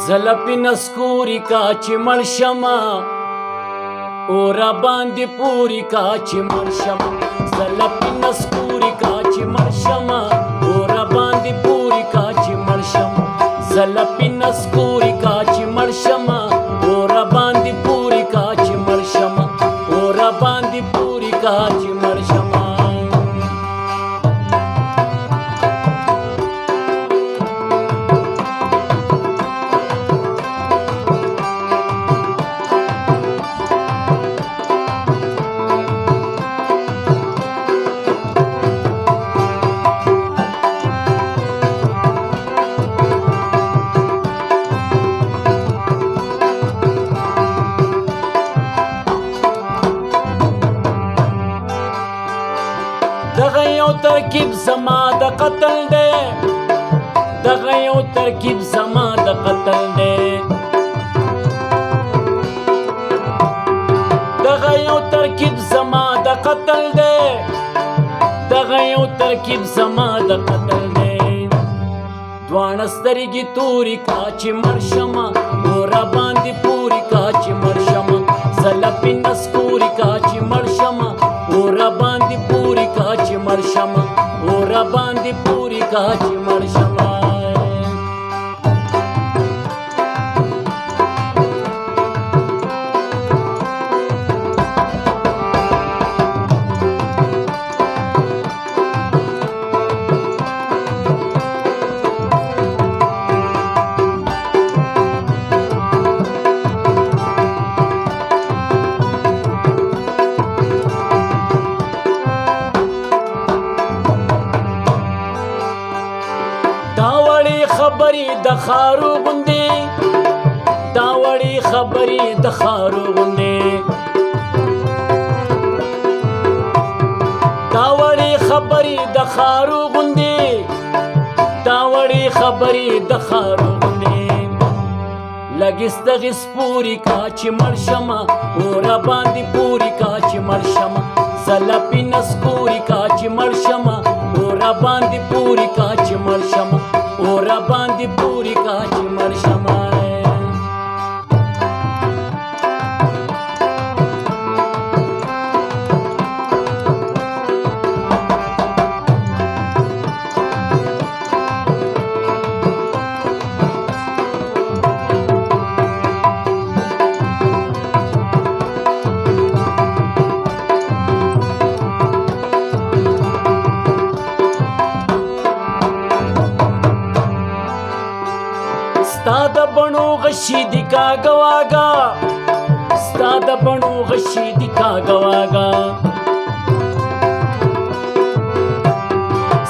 زلپی نسکوری کا چې مړ شمه اورا باندې پوری کا چې مړ شمه زلپی نسکوری کا چې مړ شمه اورا باندې پوری کا چې مړ شمه زلپی نسکوری کا چې مړ شمه اورا باندې پوری کا چې مړ شمه اورا باندې پوری کا چې مړ شمه. دغه یو ترکیب زما د قتل دی، دغه یو ترکیب زما د قتل دی، دغه یو ترکیب زما د قتل دی، دغه یو ترکیب زما د قتل دی. دواړه سترګې تورې کا چې مړ شمه اورا باندې پورې کا چې مړ شمه زلپې نسکورې کا چې مړ شمه اورا باندې پورې کا چې مړ شمه اورا باندې پورې کا چې مړ شمه. دا وړې خبرې د خارو غوندې، دا وړې خبرې د خارو غوندې، دا وړې خبرې د خارو غوندې، دا وړې خبرې د خارو غوندې. لږې ستغې سپورې کا چې مړ شمه اورا باندې پورې کا چې مړ شمه زلپې نسکورې کا چې مړ شمه اورا باندې پورې کا چې مړ شمه اورا باندې پورې کا چې مړ شمه. ستا د بڼو غشي دي کاږه واږه، ستا د بڼو غشي دي کاږه واږه،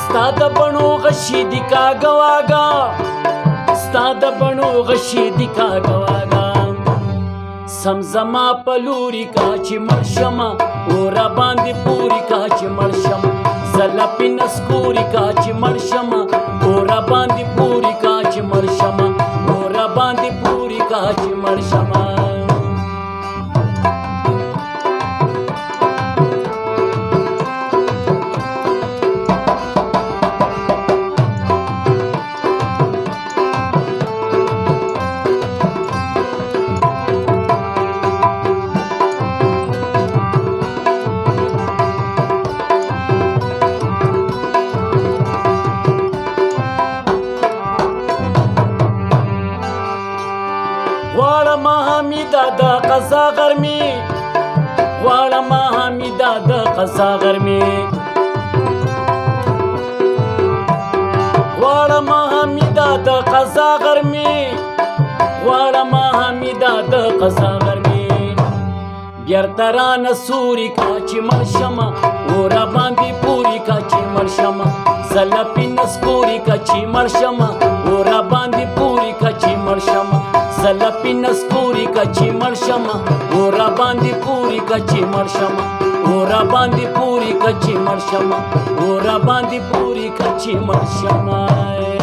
ستا د بڼو غشي دي کاږه واږه، ستا د بڼو غشي دي کاږه واږه. سم زما په لوري کا چې مړ شمه اورا باندې پورې کا چې مړ شمه زلپې نسکورې کا چې مړ شمه اورا باندې پورې کا چې مړ شمه اورا باندې پورې کا چې مړ شمه. غواړم حمیده د قضا غرمې، غواړم حمیده د قضا غرمې، غواړم حمیده د قضا غرمې، غواړم حمیده د قضا غرمې. بیرته رانه سوري کا چې مړ شمه اورا باندې پورې کا چې مړ شمه زلپې نسکورې کا چې مړ شمه اورا باندې پورې کا چې مړ شمه زلپې نسکورې کا چې مړ شمه اورا باندې پورې کا چې مړ شمه اورا باندې پورې کا چې مړ شمه اورا باندې پورې کا چې مړ شمه.